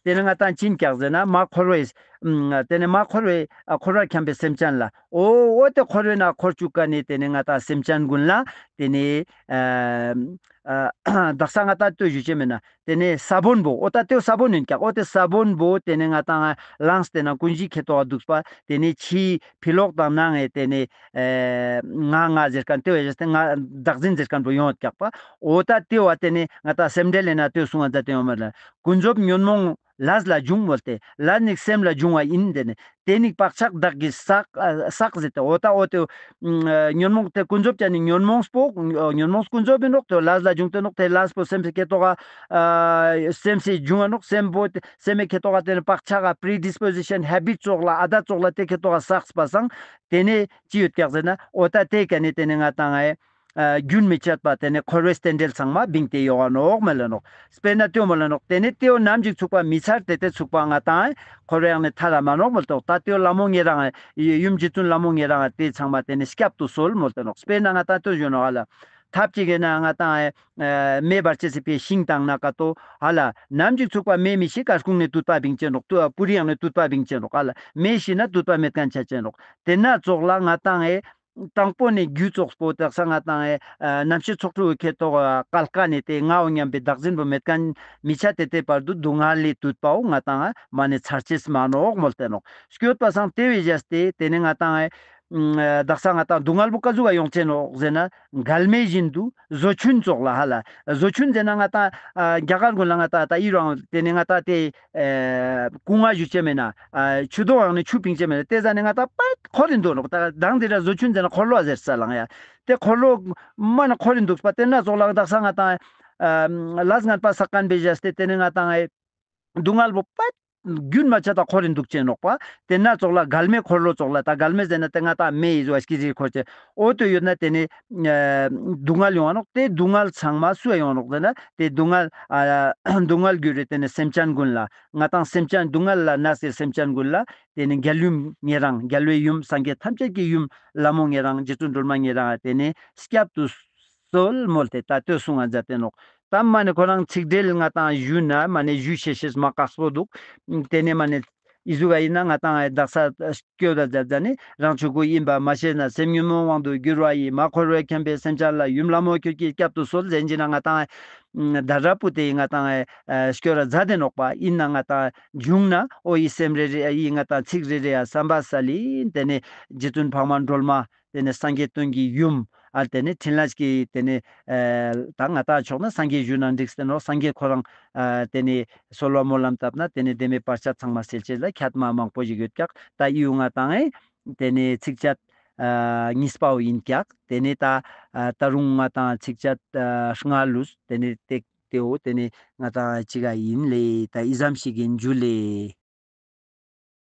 དེ་ནེ་ང་ཏང་ཅི་ཨིན་ཀྱག་ཟེར་ན་མ་འཁོར་བའི་ཨམ་དེ་ནེ་མ་འཁོར་བའི་ཨ་འཁོར་བར་འཁྱམས་པའི་སེམས་ཅན་ལ་འོ་འོ་དེ་འཁོར་བའི་ནང་འཁོར་ཅུག་ཁན་ནི་དེ་ནེ་ང་ཏང་སེམས་ཅན་ཀུན་ལ་དེ་ནེ་ཨ་ཨ་དག་ས་ང་ཏང་ལྟོས་ཞུ་ཅེས་མེད་ན་དེ་ནེ་ས་བོན་བོ་འོ་ད་དེ་བོ་ས་བོན་ཨིན་ཀྱག། འོ་དེ་ས་བོན་བོ་དེ་ནེ་ང་ཏང་ལངས་ཏེ་ན་ཀུན་གཞིའི་ཁེ་ཏོག་ག་དུག་པ་དེ་ནེ་ཕྱིའི་ཕི་ལོག་དང་ནང་ངི་དེ་ནེ་ཨེ་ང་ང་ཟེར་ཁན་དེ་བོ་ཡོད་དེ་ང་བདག་འཛིན་ཟེར་ཁན་བོ་ཡོང་ཡོད་ཀྱག་པ། འོ་ད་དེ་བོ་དེ་ནེ་ང་ཏང་སེམས་འགྲེལ་ལེ་ན་དེ་བོ་གསུང་ང་མཛད་དེ་ཡོང་མ་ལ། ཀུན་རྫོབ་ཉོན་མོངས་ལས་ལ་འབྱུང་མོལ་ཏེ་ལས་ནི་སེམས་ལ་འབྱུང་བ་ཡིན། དེ་ནི་དེ་ནི་བག་ཆགས་བདག་གིས་བསགས་ཨ་བསགས་ཟེར་ཏེ་འོ་ད་འོ་དེ་ཨ་ཉོན་མོངས་དེ་ཀུན་རྫོབ་ཅན་ནི་ཉོན་མོངས་པོ་ཉོན་མོངས་ཀུན་རྫོབ་ཨིན་ནོག། དེ་ལས་ལ་འབྱུང་སྟེ་ནོག། དེ་ལས་པོ་སེམས་སི་ཁེ་ཏོག་ག་ཨ་སེམས་སི་འབྱུང་ང་ནོག། སེམས་པོ་དེ་སེམས་སི་ཁེ་ཏོག་ག་དེ་ནི་བག་ཆགས་ག་པྲི་ཌིས་པོ་ཟི་ཤན་ཧེ་བིཊ་ཙོགས་ལ་ཨ་ད་ཙོགས་ལ་དེ་ཁེ་ཏོག་ག་བསགས་པ་སང་དེ་ནེ་ཅི་ཡོད་ཀྱག་ཟེར་ན་འོ་ད་དེ་ཀ་ནེ་དེ་ནེ་ང་ཏང་ཨེ་ཨ་རྒྱུན་མི་འཆད་པ་དེ་ནེ་འཁོར་བའི་རྟེན་འབྲེལ་ཚང་མ་བིང་སྟེ་ཡོང་ང་ནོག་མོལ་ལ་ནོག། དཔེར་ན་དེ་བོ་མོལ་ལ་ནོག། དེ་ནེ་དེ་བོ་ནམ་ཞིག་ཚུག་པ་མི་ཚར་ཏེ་དེ་ཚུག་པ་ང་ཏང་འཁོར་བའི་ནང་ནེ་ཐར་ར་མ་ནོག་མོལ་ཏོག། ད་དེ་བོ་ལྷ་མོ་ཉེ་རང་ཡུམ་རྗེ་བཙུན་ལྷ་མོ་ཉེ་རང་དེ་ཚང་མ་དེ་ནེ་བསྐྱབ་ཏུ་གསོལ་མོལ་ཏེ་ནོག། དཔེར་ན་ང་ཏང་དེ་བོ་ཞུ་ནོག་ཧ་ལ། ཐབས་ཅིག་གི་ན་ང་ཏང་ཨེ་མེ་འབར་ཅེས་སི་ཕིའ་ཤིང་དང་ན་ཀ་ཏོ་ཧ་ལ་ནམ་ཞིག་ཚུག་པ་མེ་མི་ཤི་ཀ་ཀུང་ནེ་དུད་པ་བིང་ཅེ་ནོག། དུ་ཨ་པུ་རི་ཡང་ནེ་དུད་པ་བིང་ཅེ་ནོག་ཧ་ལ། མེ་ཤི་ན་དུད་པ་མེད་ཁན་ཆ་ཅེ་ནོག། དེ་ན་ཙོགས་ལ་ང་ཏང་ཨེ་དང་པོ་ནེ་རྒྱུ་ཙོགས་པོ་དག་ས་ང་ཏང་ཨེ་ཨ་རྣམ་ཤེས་ཚོགས་དྲུག་གི་ཁེ་ཏོག་ག་བཀལ་ཀ་ནེ་དེ་ངའོ་སྙམ་པའི་བདག་འཛིན་པོ་མེད་ཁན་མི་ཆ་དེ་དེ་བར་དུ་སྡུག་བསྔལ་ལི་དུད་པའོ་ང་ཏང་ཨེ་མ་ནེ་ཚར་ཅེས་མ་ནོག་མོལ་ཏེ་ནོག། སྐྱོད་པ་སང་དེ་བོའི་བཞག་སྟེ་དེ་ནེ་ང་ཏང་ཨེ་ཨ་དག་ས་ང་ཏང་སྡུག་བསྔལ་པོ་ཀ་ཟུག་ག་ཡོང་ཅེ་ནོག་ཟེར་ན་འགལ་མེ་བཞིན་དུ་ཟོ་ཆུན་ཙོགས་ལ་ཧ་ལ། ཟོ་ཆུན་ཟེར་ན་ང་ཏང་ཨ་རྒྱ་གར་གུན་ལ་ང་ཏང་ད་ཨི་རང་དེ་ནེ་ང་ཏང་དེ་ཨེ་ཀུང་ང་ཞུ་ཅེས་མེད་ན་ཨ་ཆུ་དོང་ཡང་ནེ་ཆུ་ཕིང་ཅེས་མེད་ན་དེ་ཟ་ནེ་ང་ཏང་པད་འཁོར་རིན་དུག་ནོག། ད་དང་དེ་ར་ཟོ་ཆུན་ཟེར་ན་འཁོར་ལོ་ཟེར་ས་ལང་ཡ། དེ་འཁོར་ལོ་མ་ནེ་འཁོར་རིན་དུག་པ་དེ་ན་ཙོགས་ལ་དག་ས་ང་ཏང་ཨ་ལས་ངན་པ་བསགས་ཁན་བོའི་བཞག་སྟེ་དེ་ནེ་ང་ཏང་ཨེ་སྡུག་བསྔལ་པོ་པད་རྒྱུན་མ་ཆད་ད་འཁོར་རིན་དུག་ཅེ་ནོག་པ། དེ་ན་ཙོགས་ལ་འགལ་མེ་འཁོར་ལོ་ཙོགས་ལ་ད་འགལ་མེ་ཟེར་ན་དེ་ང་ཏང་མེ་ཡི་ཟོ་ཨ་སྐྱི་རི་འཁོར་ཅེ་འོ་དོ་ཡོད་ན་དེ་ནེ་ཨ་སྡུག་བསྔལ་ཡོང་ང་ནོག། དེ་སྡུག་བསྔལ་ཚང་མ་སུ་ཡ་ཡོང་ནོག་ཟེར་ན་དེ་སྡུག་བསྔལ་ཨ་སྡུག་བསྔལ་གྱུར་རེ་དེ་ནེ་སེམས་ཅན་གུན་ལ་ང་ཏང་སེམས་ཅན་སྡུག་བསྔལ་ལ་ན་སེ་སེམས་ཅན་གུན་ལ་དེ་ནེ་རྒྱལ་ཡུམ་ཉེ་རང་རྒྱལ་བའི་ཡུམ་སངས་རྒྱས་ཐམས་ཅད་ཀྱི་ཡུམ་ལྷ་མོ་ཉེ་རང་རྗེ་བཙུན་སྒྲོལ་མ་ཉེ་རང་དེ་ནེ་བསྐྱབ་ཏུ་གསོལ་མོལ་ཏེ་ད་ལྟོས་གསུང་ང་མཛད་དེ་ནོག། ད་མ་ནེ་ཁོ་རང་ཚིག་འགྲེལ་ང་ཏང་ཞུ་ན་མ་ནེ་ཞུ་ཤེས་ཤེས་མ་ཀག་སྤོ་དུག། དེ་ནེ་མ་ནེ་ཨི་ཟུག་ག་ཨིན་ན་ང་ཏང་ཨེ་དག་ས་སྐྱོད་ད་མཛད་མཛད་ནེ་རང་ཆོས་སྐུ་ཡིན་པ་མ་ཤེས་ན་སེམས་ཉོན་མོངས་དབང་དུ་གྱུར་བ་ཡི་མ་འཁོར་བའི་ཁྱིམ་པའི་སེམས་ཅན་ལ་ཡུམ་ལྷ་མོ་ཁྱོད་ཀྱིས་བསྐྱབ་ཏུ་གསོལ་ཟེར་གྱི་ན་ང་ཏང་ཨེ་ད་ར་པུ་ཏེ་ང་ཏང་ཨེ་སྐྱོད་ད་མཛད་དེ་ནོག་པ། ཨིན་ན་ང་ཏང་བྱུང་ན་འོ་ཡི་སེམས་རེ་རེ་ཡི་ང་ཏང་ཚིག་རེ་རེ་ཡ་བསམ་པ་ས་ལི་དེ་ནེ་རྗེ་བཙུན་འཕགས་མ་སྒྲོལ་མ་དེ་ནེ་སངས་རྒྱས་སྟོང་གི་ཡུམ། ཨ་ཏེ་ནེ་ཕྲིན་ལས་ཀྱི་ཏེ་ནེ་ཨ་ད་ང་ཏང་ཕྱོགས་ནེ་སངས་རྒྱས་ཞུ་ན་འགྲིག་སྟེ་ནོག། སངས་རྒྱས་ཁོ་རང་ཨ་ཏེ་ནེ་གསོལ་བ་སྨོན་ལམ་བཏབ་ན་ཏེ་ནེ་བདེན་པའི་བར་ཆད་ཚང་མ་སེལ་ཅེས་ལ་ཁྱད་མ་མང་པོ་ཞིག་ཡོད་ཀྱག། ད་ཡུ་ང་ཏང་ཨེ་ཏེ་ནེ་ཚིགས་བཅད་ཨ་གཉིས་པའོ་ཡིན་ཀྱག། ཏེ་ནེ་ད་ཨ་ད་རུང་ང་ཏང་ཚིགས་བཅད་ཨ་ལྔ་ལུས། ཏེ་ནེ་ཏེ་ཏེའོ་ཏེ་ནེ་ང་ཏང་ཅི་ག་ཡིན་ལེ། ད་ཨི་ཙམ་ཞིག་ཡིན་ཇུ་ལེ།